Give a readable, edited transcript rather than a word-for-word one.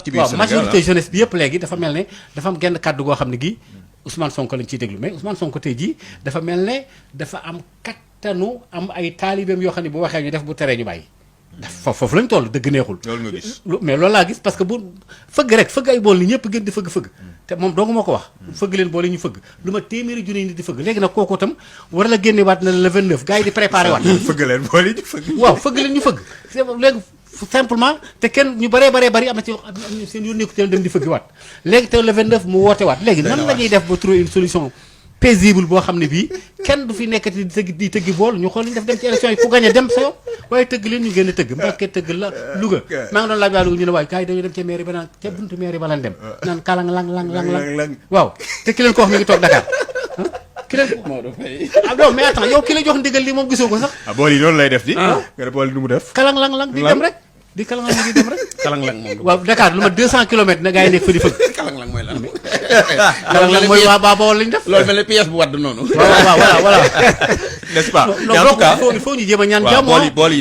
ci biir waaw Sénégal majorité jeunesse bi yëpp léegi dafa mel ne dafa am genn kàddu goo xam ne gi Ousmane Sonko lañ ciy déglu mais Ousmane Sonko tey jii dafa mel ne dafa am kattanu am ay taalibeem yoo xam ne bu waxee ñu def bu teree ñu bàyyi. dafa foofu lañ toll dëgg neexul. loolu nga gis. mais loolu laa gis parce que bu fëgg rek fëgg ay bool ni ñëpp gën di fëgg te moom dong moo ko wax. fëgg leen boole ñu fëgg lu ma téeméeri junni nit di fëgg léegi nag kooku itam war la génne waat na le 29 gars yi di préparé waat. fëgg leen boole ñu fëgg. waaw fëgg leen ñu fëgg léegi simplement te kenn ñu bari am na ci seen yoon nekku dem di fëgg waat léegi te le 29 mu woote waat léegi nan la ñuy def ba trouver une solution paisible boo xam ne bii kenn du fi nekkati di tëggi bool ñu xool ñu def dem ci élection yi ku gagné dem sa yoon waaye tëgg leen ñu génn tëgg Mbàkke tëgg la Louga maa ngi doon laaj waa Louga ñu ne waaye gars yi dañu dem ca mairie ba naan ca buntu mairie ba lan dem naan kalang lang waaw te ki leen ko wax mi ngi toog Dakar ki leen non mais attends yow ki la jox ndigal li moom gisoo ko sax bool yi noonu lay def di nga ne bool yi nu mu def kalang lang di dem rek di kalang lang di dem rek kalang lang moom waaw Dakar lu ma 200 kilomètres na gars yi nekk fa di fëgg kalang lang mooy lan kalang lang mooy waa Bawol lañ def loolu mel ne pièce bu wadd noonu voilà n'est-ce pas non donc il faut ñu jéem a ñaan jàmm bool yi